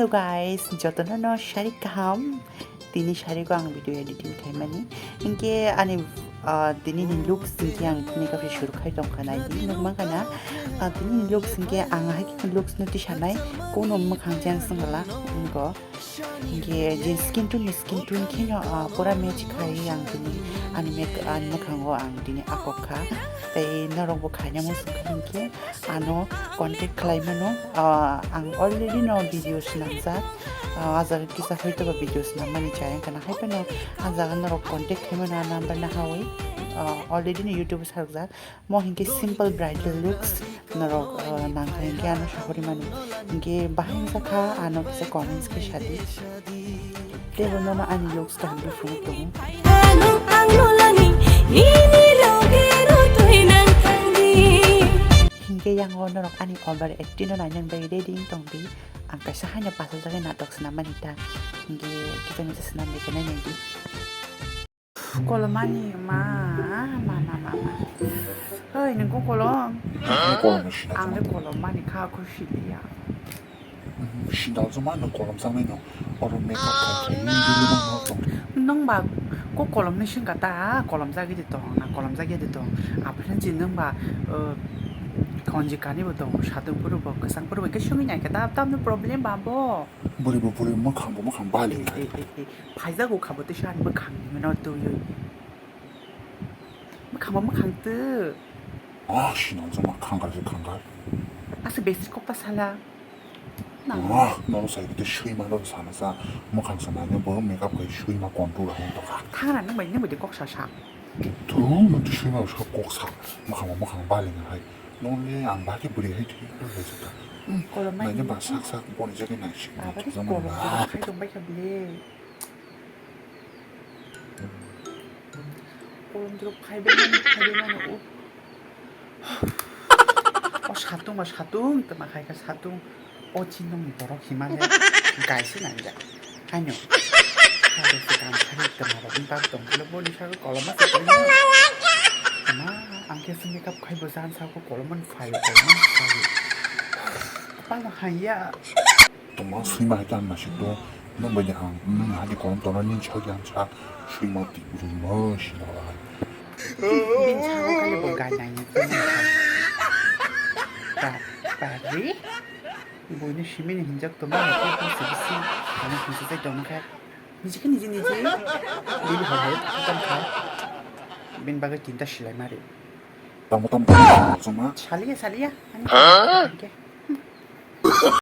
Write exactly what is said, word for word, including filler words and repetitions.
Guys, jotono no sari kaham. Tini sari ko ang video editing khaimani. Hinkhe ani, ah, tini ni looks hinkhe ang makeup se shuru khai tongkha, naidi nukmankha na. Ah, tini ni looks hinkhe ang hai looks no tisanai, kono mwkhang cheng sengla wngkha. Hinkhe je skin tone ni skin tone kheno, ah, pura match khai ang tini ani mek-, ani mwkhango ang tini akok kha. Tei norok bo khaina muchung kha hinkhe ano contact khlai mano. Ah, ang already no video swnamjak. Ah, a jaga kisa hoito ba video swnammani chaya wngkha na hai phano a jaga norok contact khai mano a number no hawi. Ah, already no YouTube o sarjak. Mo hinkhe simple bridal looks norok, ah, nangkha hinkhe ano sahori mani. Hinkhe bahai wngkha ano kisa comments khe sadi. Teibo nono ani looks kaham khe phunuk tongo. Hinkhe yango norok ani over acting no nainani bagwi ready wng tongdi. Ang kaisa haino pathajagwi natok swnam mani ta. Hinkhe kisa misa swnam de khe nainai di. Kolomani ma, ma, ma, ma, ma. Hoi, nung ko kolom? Ang le kolom mani kha, kho siliya. Sindal joma nung kolom sangnai no. Oro makeup khai khai nung dili nang no tong. Nung ba ko kolom ni sing kata, kolom jagi de tong, na kolom jagi de tong. Apre ji nung ba, eh, khonji kani bo tong, satung puru bo, kesang puru bo, ke sungwi nai kata, tam no problem ba bo. Buri bo buri, mwkhang bo mwkhang bali. Eh, eh, eh, eh. Phaijago kha bo tei sani mwkhang ni no twiwi. Mwkhang bo mwkhang twi. Ah, sinal joma khangar je khangar. Asa besi kok ta sala. Na. Ah, no sai kete sui ma no sana sa. Mwkhang sana ne bo makeup kai sui ma control ha to kha. Thangra nang bai nang bai de kok sa sa. Tu no tu sui ma sa kok sa. Mwkhang bo mwkhang bali na hai. No le ang ba ke buri hai thwi. Kolom mai. Nai ne ba sak sak boni jagi nai si. Aba ke kolom khai tong bai kha bile. Kolom drop khai bai mani, khai bai mani, o. O satung ba satung, tama khai kha satung. O chinong ni borok hima le gaisi nang ja. Haino. Kha de se kam khai tama ba bak tong le boni sa kolom ma se kolom. Ma, ang khe se makeup khai bo jan sa ko kolom man phai, kolom man phai. Pala haiya. Tongma swima hai tang nasik do. Nang bai de ang, nang hai de kolom tona nin chak yang chak. Swima ti buri mo sina lai. Bin chak o kali bo gai nai ni. Ta, ta ri. Bo ni simi ni hinjak tongma ni ko ko si bisi. Ani hinsi sai tongma kha. Niji khe niji niji. Bin ha hai tang kha. Bin bagai tinta silai mari. Tamo tamo tamo tamo. Saliya saliya. Ani.